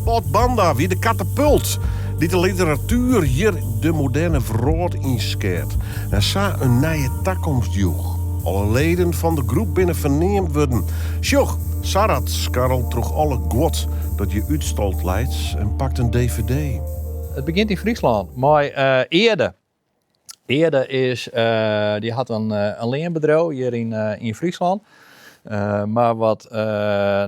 Sport Banda wie de katapult dy't de literatuer hjir de moderne wrâld ynskeat en sa in nije takomst joech. Alle leden fan de groep binne ferneamd wurden. Sjoch, Sarat skarrelt troch alle guod dat hjir útstald leit en pakt in dvd. It begjint yn Fryslân mei Eerde. Eerde is, dy hat in leanbedriuw hjir yn Fryslân. Mar wat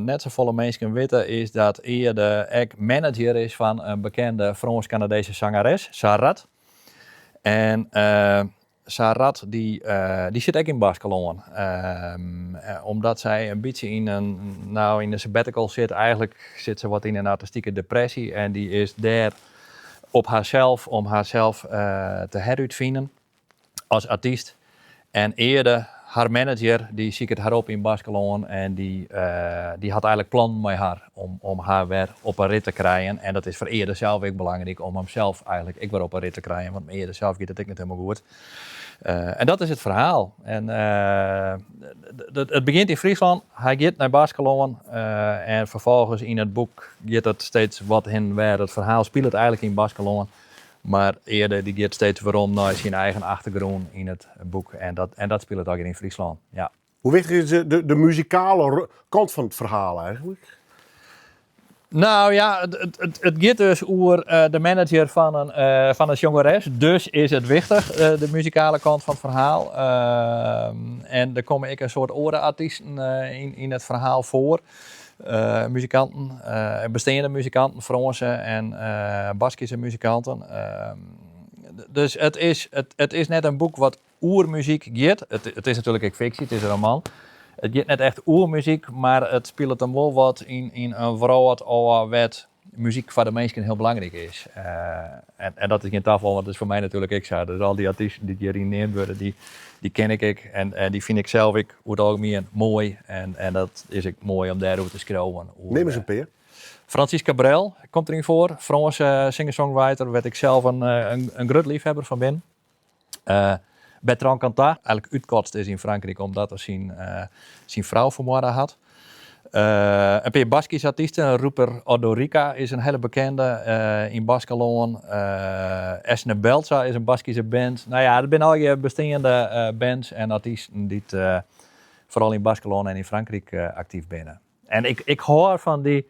net safolle minsken witte is dat Eerde ek manager is fan in bekende Frânsk-Kanadese sangeres, Sarat. En Sarat dy sit ek yn Baskelân. Omdat sy in bytsje yn in, no, yn in sabbatical sit, eigentlik sit se wat yn in artistike depresje en dy is dêr op harsels om harsels te herútfinen as artyst. En Eerde, har manager, dy siket har op yn Baskelân en dy dy hat eigenlik plannen mei har om har wer op 'e rit te krijen. En dat is foar Eerde sels ek belangryk om himsels eigenlik ek wer op 'e rit te krijen, want mei Eerde sels giet it ek net hielendal goed. En dat is it ferhaal. En it begjint yn Fryslân, hy giet nei Baskelân en ferfolgens yn it boek giet it steeds wat hinne en wer. It ferhaal spilet eigenlik yn Baskelân, mar Eerde dy giet steeds werom nei syn eigen achtergrûn yn it boek en dat, en dat spilet allegear yn Fryslân. Ja. Hoe wichtich is de, de muzikale kant fan it ferhaal eigenlik? Nou ja, it giet dus oer de manager fan in sjongeres. Dus is it wichtich, de muzikale kant fan it ferhaal. En der komme ek in soad oare artysten yn it ferhaal foar. Muzikanten, besteande muzikanten, Frânske en Baskyske muzikanten. Dus it is net in boek wat oer muzyk giet. It is natuerlik ek fiksje, it is in roman. It giet net echt oer muzyk, mar it spilet him wol wat yn in wrâld ôf wêr't muzyk foar de minsken hiel belangryk is. En dat is gjin tafal, want dat is foar my natuerlik ek sa. Dus al dy artysten dy't hjiryn neamd wurde, dy ken ik ek en dy fyn ik sels ek oer it algemien moai. En dat is ek moai om dêroer te skriuwen. Neam ris in pear. Francis Cabrel komt deryn foar, Frânske singer-songwriter, wêr't ik sels in grut leafhawwer fan bin. Bertrand Cantat, eigenlik útkotst is yn Frankryk omdat er syn frou fermoarde hat. In pear Baskyske artysten, Ruper Ordorika is in hiele bekende yn Baskelân. Esne Beltza is in Baskyske band. No ja, der binne allegear besteande bands en artysten dy't foaral yn Baskelân en yn Frankryk aktyf binne. En ik hâld fan dy.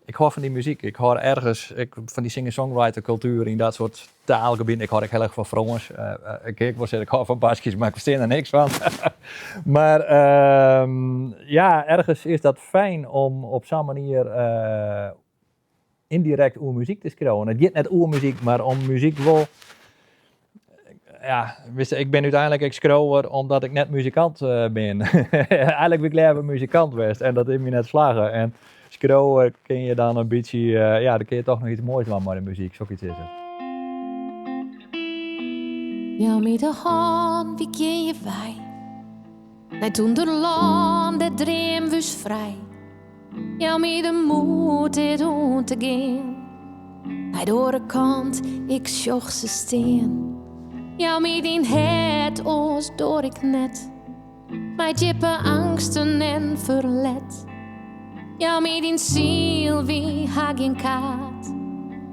Ik hâld fan dy muzyk. Ik hâld ergens ek fan dy singer-songwriter kultuer yn dat soart taalgebieten. Ik hâld ek hiel erch fan Frânsk. Ik kin ek wol sizze, ik hâld fan Baskysk, mar ik ferstean der niks fan. Mar ja, ergens is dat fijn om op sa'n manier yndirekt oer muzyk te skriuwen. It giet net oer muzyk, mar om muzyk wol. Ja, witst, ik bin úteinlik ek skriuwer omdat ik net muzikant bin. Eigenlik wie ik leaver muzikant west en dat is my net slagge. En skriuwe kin je dan in bytsje, ja, dan kin je toch noch iets moais dwaan mei de muzyk, sokyts is it. Jou my de hân, wy gean hjir wei. Nei it ûnderlân, dêr dream we ús frij. Jou my de moed dit oan te gean. Nei de oare kant, ik sjoch se stean. Jou my dyn hert, oars doar ik net. Mei djippe angsten en ferlet. Jou my dyn siel, wy ha gjin kaart.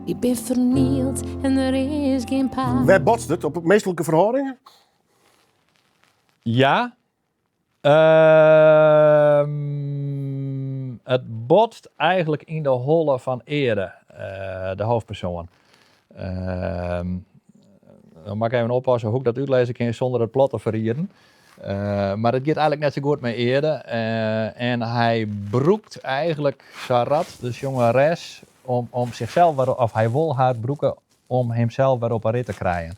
Wy bin fernield en der is gjin paad. Wêr botst it? Op minsklike ferhâldingen? Ja. It botst eigenlik yn de holle fan Eerde, de hoofdpersoan. Dan moat ik even oppasse hoe't ik dat útlizze kin sûnder it plot te ferrieden. Mar it giet eigenlik net sa goed mei Eerde. En hy brûkt eigenlik Sarat, de sjongeres, om sichsels wer, of hy wol har brûke om himsels wer op 'e rit te krijen.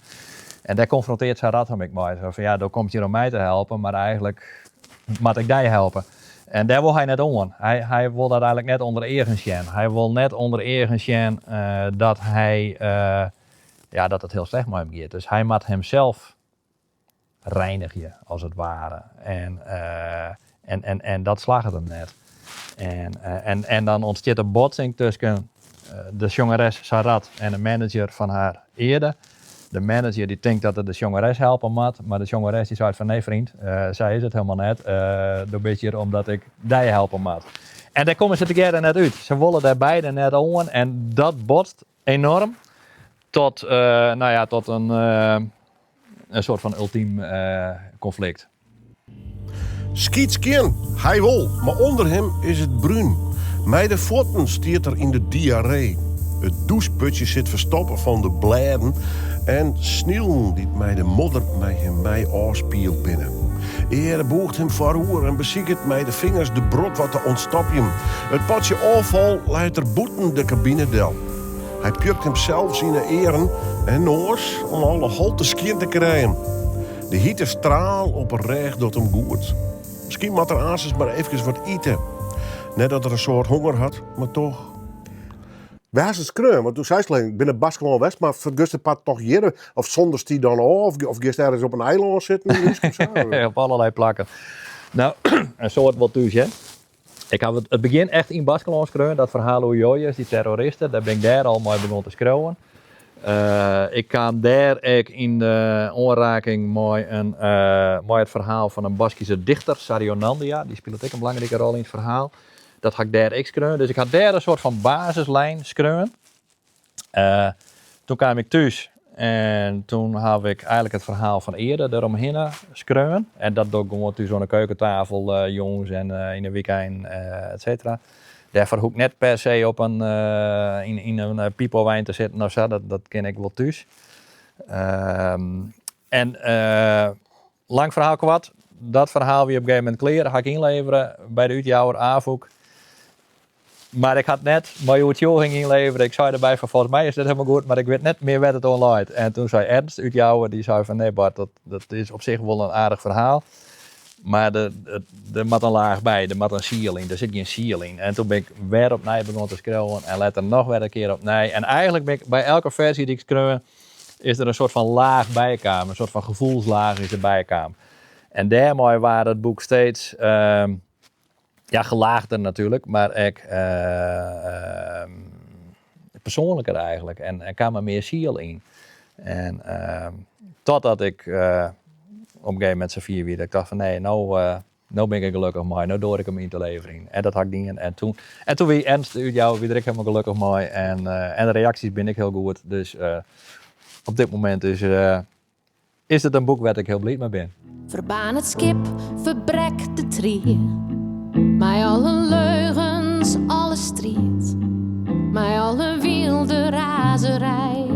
En dêr konfrontearret Sarat him ek mei. Zo fan ja, do komst hjir om my te helpen, mar eigenlik moat ik dy helpe. En dêr wol hy net oan. Hy wol dat eigenlik net ûnder eagen sjen. Hy wol net ûnder eagen sjen dat hy, ja, dat it hiel slecht mei him giet. Dus hy moat himsels reinigje, as it ware. En dat slagget him net. En dan ûntstiet in botsing tusken de sjongeres Sarat en de manager fan har Eerde. De manager dy tinkt dat er de sjongeres helpe moat, mar de sjongeres dy seit fan nee vriend, sa is it helemaal net. Do bist hjir omdat ik dy helpe moat. En dêr komme se tegearre net út. Se wolle dêr beide net oan en dat botst enorm tot, nou ja, tot in, in soart fan ultym konflikt. Skyt skjin, hy wol, mar ûnder him is it brún. Mei de fuotten stiet er yn de diarree. It dûsputsje sit ferstoppe fan de blêden en snilen dy't mei de modder mei him mei ôfspield binne. Eare bûcht him foaroer en besiket mei de fingers de brot wat te ûntstopjen. It potsje ôffal leit er bûten de kabine del. Hy pjukt himsels yn 'e earen en noas om alle holte skjin te krijen. De hite straal op 'e rêch docht him goed. Miskien moat er aansens mar eefkes wat ite. Net dat er in soad honger hat, mar toch. Wêr hast it skreaun? Want do seist al, ik bin nei Baskelân west, mar foar it grutste part toch hjir? Of sonderst dy dan ôf? Of giest ergens op in eilân sitten? Op allerlei plakken. Nou, in soad wol thús, hè. Ik haw it begjin echt yn Baskelân skreaun, dat ferhaal oer Joyes, dy terroriste, dêr bin ik dêr al mei begûn te skriuwen. Ik kaam dêr ek yn de oanraking mei in, mei it ferhaal fan in Baskyske dichter, Sarrionandia, dy spilet ek in belangrike rol yn it ferhaal. Dat ha ik dêr ek skreaun, dus ik ha dêr in soart fan basislijn skreaun. Toen kaam ik thús en toen haw ik eigenlik it ferhaal fan Eare deromhinne skreaun. En dat doch ik gewoan thús oan de keukentafel jûns en yn de wykein et cetera. Dêrfoar hoech ik net per se op in, yn in pipowein te sitten of sa, dat kin ik wol thús. En lang ferhaal koart, dat ferhaal wie op in gegeven momint klear, ha ik ynlevere by de útjouwer Afûk. Mar ik hat net mei oertsjûging ynlevere. Ik sei derby fan folgens my is dit helemaal goed, mar ik wit net mear wêr't it oan leit. En toen sei Ernst, de útjouwer, dy sei fan nee Bart, dat, dat is op sich wol in aardich ferhaal. Mar der, der moat in laach by, der moat in siel yn, der sit gjin siel yn. En toen bin ik wer opnij begûn te skriuwen en letter noch wer in kear opnij. En eigenlik bin ik by elke ferzje dy't ik skreaun, is der in soart fan laach bykaam, in soart fan gefoelslaach is der bykaam. En dêrmei waard it boek steeds ja, gelaagder natuerlik, mar ek persoanliker eigenlik. En kaam der mear siel yn. En totdat ik op in gegeven momint safier wie dat ik tocht fan nee, no, no bin ik der gelokkich mei, no doar ik him yn te leverjen. En dat ha ik dien. En toen, en toen wie Ernst de útjouwer wie der ek hielendal gelokkich mei. En, en de reaksjes binne ek hiel goed. Dus op dit momint is, is it in boek wêr't ik hiel bliid mei bin. Ferbaarn it skip, ferbrek de trie. Mei alle leugens, alle striid. Mei alle wylde razerij.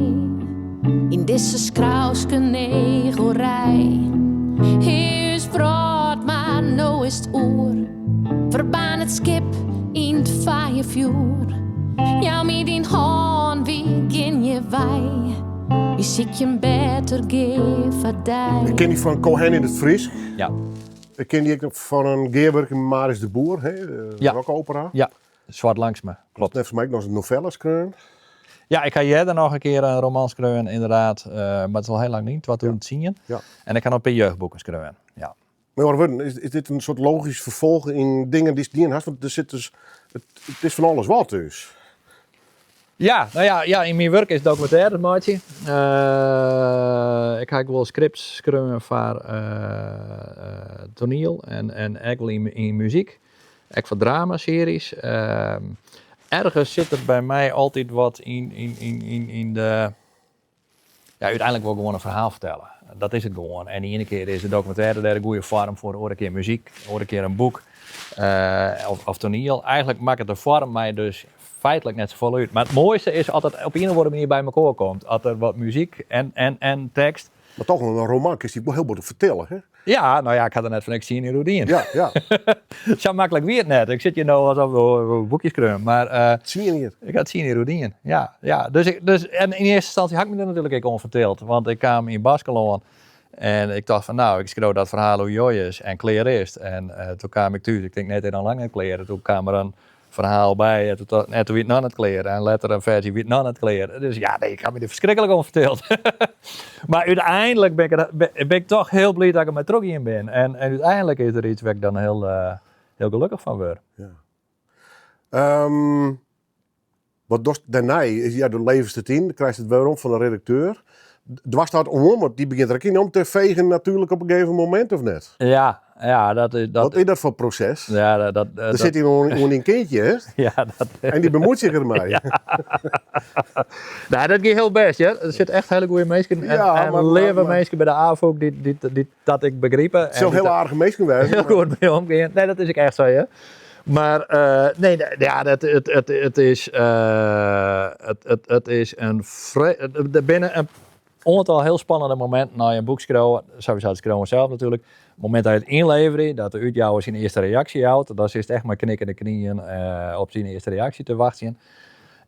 Yn dizze skrouske negorij. Ús wrâld, mar no is 't oer. Ferbaarn it skip yn 't faaie fjoer. Jou my dyn hân, wy gean hjir wei. Wy sykje in better gea foar dy. Ik ken dy fan Cohen yn it Frysk. Ja. Ik ken dy ek noch fan in gearwurking mei Maris de Boer, hè, de Ja. rockopera. Ja, Swart Langstme, klopt. Neffens my ek noch in novelle skreaun. Ja, ik ha earder noch in kear in roman skreaun, ynderdaad. Mar it is al hiel lang lyn, 2010. Ja. En ik ha noch in pear jeugdboeken skreaun, ja. Mei oare wurden, is dit in soart logysk ferfolch yn dingen dy'tst dien hast? Want der sit dus, it, it is fan alles wat dus. Ja, nou ja, ja, yn myn wurk is dokumintêres meitsje. Ik ha ek wol skripts skreaun foar toaniel en, en ek wol yn, yn muzyk. Ek foar dramasearjes. Ergens sit der by my altyd wat yn, yn, yn, yn, yn de... Ja, úteinlik wol ik gewoan in ferhaal fertelle. Dat is it gewoan. En de iene kear is de dokumintêre dêr in goede foarm foar, de oare kear muzyk, de oare kear in boek of toaniel. Eigenlik makket de foarm my dus feitlik net safolle út. Mar it moaiste is as it op ien of oare manier by mekoar komt. As der wat muzyk en tekst. Mar toch in roman kinst dy wol hiel bot fertelle, hè? Ja, no ja, ik ha der net foar niks tsien jier oer dien. Ja, ja. Sa maklik wie it net. Ik sit hjir no alsof we boekjes skreaun, mar 10 jier? Ik ha 10 jier oer dien, ja. Ja. Dus ik, dus, en yn earste ynstânsje ha ik my der natuerlik ek oan fertild, want ik kaam yn Baskelân en ik tocht fan no, ik skriuw dat ferhaal oer Joyes en klear is it. En toen kaam ik thús, ik tink nee, it is noch lang net klear. En toen kaam der in ferhaal by en toen, en toen wie it noch net klear. En letter in ferzje wie it noch net klear. Dus ja, nee, ik ha my der ferskriklik oan fertild. Mar úteinlik bin ik, der, bin ik toch hiel bliid dat ik dermei trochgien bin. En, en úteinlik is der iets wêr't ik dan hiel, hiel gelokkich fan wurd. Ja. Wat dochst dêrnei? Ja, do leverest it yn, krijst it werom fan de redakteur. Doarst dat oan, want dy begjint der ek yn om te fegen natuerlik op in gegeven momint, of net? Ja. ja, dat is... Dat, Wat is dat foar proses? Ja, dat, dat, Der sit hier oan dyn kindje, hè? Ja, dat... En dy bemoeit sich dermei. Ja. Nou, dat gie hiel bêst, hear. Der sitte echt hiele goede minsken en, Ja, en maar- leave maar- minsken by de Afûk dy't, dy't, dy't dat ek begripe. Het sil hiel aardige minsken wêze. Hiel goed mei omgean. Nee, dat is ek echt sa, hear. Mar nee, nee, ja, dat, it, it, it is, it, it, it is in der binne in oantal hiel spannende mominten nei in boek skriuwe, sawiesa it skriuwen sels natuerlik. It momint dat je it ynleverje, dat de útjouwer syn earste reaksje jout, dan sitst echt mei knikkende knieën op syn earste reaksje te wachtsjen.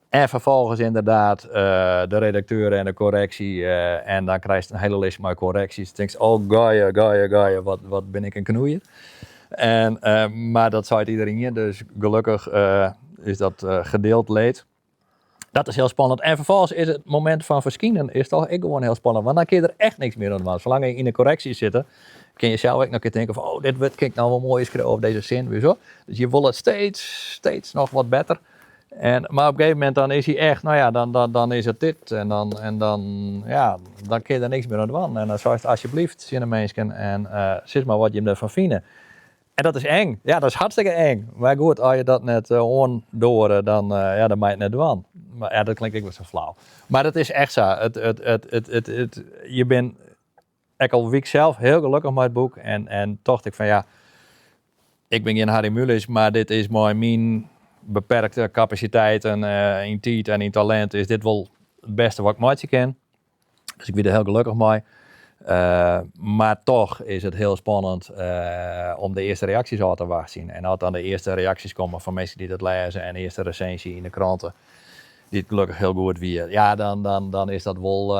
En ferfolgens ynderdaad de redakteur en de korreksje en dan krijst in hiele list mei korreksjes. Tinkst, oh goeie, goeie, goeie, wat, wat bin ik in knoeier. En, mar dat seit iderien, dus gelokkich is dat gedeeld leed. Dat is hiel spannend. En ferfolgens is it momint fan ferskinen is toch ek gewoan hiel spannend. Want dan kin je der echt niks mear oan dwaan. Salang't je yn de korreksje sitte, kin je sels ek noch in kear tinke fan, oh, dit wurd kin ik no wol moaier skriuwe of dizze sin, weet je wel. Dus je wolle it steeds, steeds noch wat better. En, mar op in gegeven momint dan is hy echt, no ja, dan, dan, dan is it dit. En dan, en dan, ja, dan kin je der niks mear oan dwaan. En dan seist asjebleaft tsjin de minsken en sis mar wat jim derfan fine. En dat is eng. Ja, dat is hartstikke eng. Mar goed, as je dat net oandoare, dan, ja, dan mei it net dwaan. Mar ja, dat klinkt ek wol sa flau. Mar dat is echt sa. It, it, it, it, it, it, je bin, ek al wie ik sels hiel gelokkich mei it boek en, en tocht ik fan ja, ik bin gjin Harry Mulisch, mar dit is mei myn beperkte kapasiteiten yn tiid en yn talint is dit wol it bêste wat ik meitsje kin. Dus ik wie der hiel gelokkich mei. Mar toch is it hiel spannend om de earste reaksjes ôf te wachtsjen. En as dan de earste reaksjes komme fan minsken dy't it lêze en de earste resinsje yn de krante, dy't gelokkich hiel goed wie, ja, dan, dan, dan is dat wol,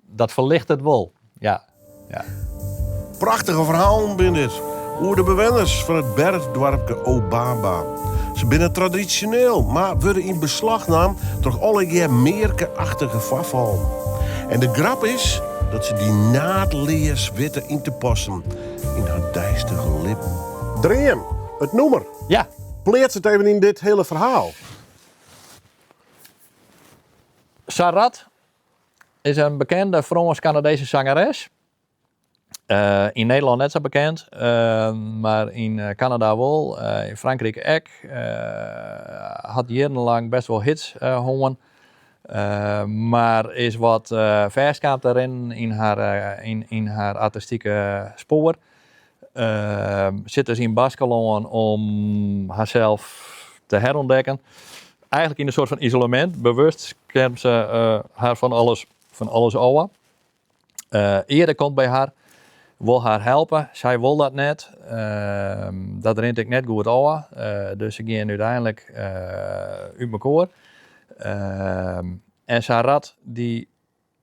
dat ferlichtet it wol. Ja, ja. Prachtige ferhalen binne dit oer de bewenners fan it berchdoarpke Obaba. Se binne tradisjoneel, mar wurde yn beslach naam troch allegear mearke-achtige foarfallen. En de grap is dat se dy naadleas witte yn te passen yn har deistige libben. Dream, it nûmer. Ja. Pleats it even yn dit hiele ferhaal. Sarat is in bekende Frânsk-Kanadeeske sangeres. Yn Nederlân net sa bekend, mar yn Kanada wol, yn Frankryk ek. Hat jierrenlang best wol hits hân, mar is wat fêst kaam te rinnen yn har, yn har artistike spoar. Sit dus yn Baskelân om harsels te herûntdekken. Eigentlik yn in soart fan isolemint, bewust skermt se har fan alles, fan alles ôf. Earde komt by har, wol har helpe, sy wol dat net. Dat rint ek net goed ôf, dus se gean úteinlik út mekoar. En Sarat dy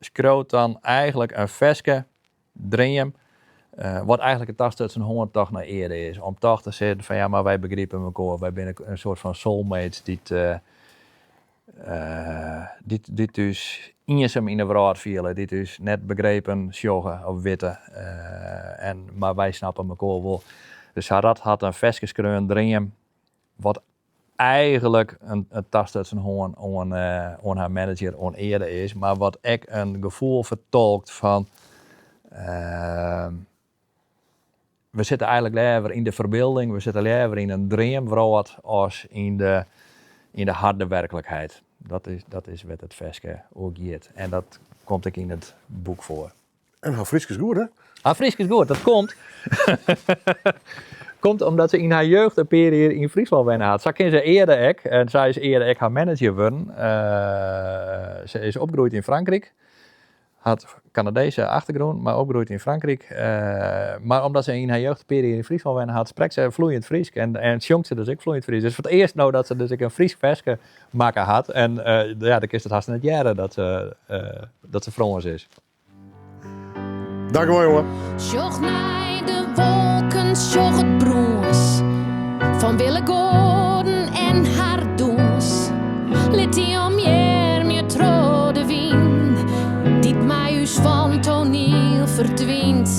skriuwt dan eigentlik in ferske, Dream, wat eigentlik in tastutsen hoarn toch nei Earde is. Om toch te sizzen fan ja, mar wy begripe mekoar, wy binne in soart fan soulmates dy't dy't ús iensum yn 'e wrâld fiele, dy't ús net begrepen sjogge of witte, en, mar wy snappe mekoar wol. Dus Sarat hat in ferske skreaun, Dream, wat eigentlik in tastutsen hoarn oan, oan har manager, oan Earde is, mar wat ek in gefoel fertolkt fan we sitte eigentlik leaver yn de ferbylding, we sitte leaver yn in dreamwrâld as yn de, yn de harde werklikheid. Dat is, dat is wêr't it ferske oer giet. En dat komt ek yn it boek foar. En har Frysk is goed, hè? Har Frysk is goed, dat komt. komt omdat se yn har jeugd in pear jier yn Fryslân wenne hat. Sa ken se Earde ek. En sy is Earde ek har manager wurden. Se is opgroeid yn Frankryk. Hat Kanadese achtergrûn, mar opgroeid yn Frankryk. Mar omdat se yn har jeugd in pear jier yn Fryslân wenne hat, sprekt se floeiend Frysk en, en sjongt se dus ek floeiend Frysk. Dus foar it earst no dat se dus ek in Frysk ferske makke hat. En ja, dan kinst it hast net hearre dat se, dat se Frâns is. Dankjewol, jonge. Sjoch nei de wolken, sjoch it brûns fan willegoaden en har dûns. Lit dy omearmje troch de wyn, dy't mei ús fan toaniel ferdwynt.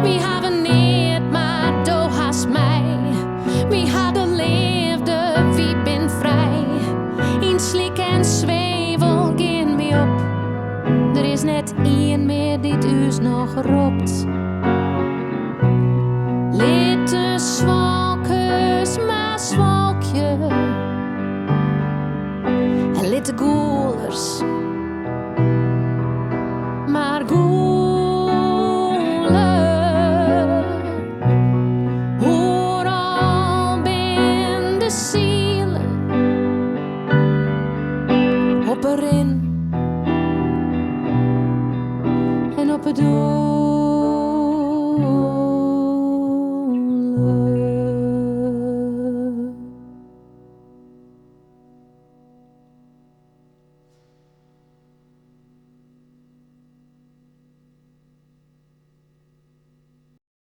Wy hawwe neat, mar do hast my. Wy ha de leafde, wy bin frij. Yn slyk en swevel gean wy op. Der is net ien mear dy't ús noch ropt. Lit de gûlers mar gûle. Oeral bin de sielen op 'e rin en op 'e doele.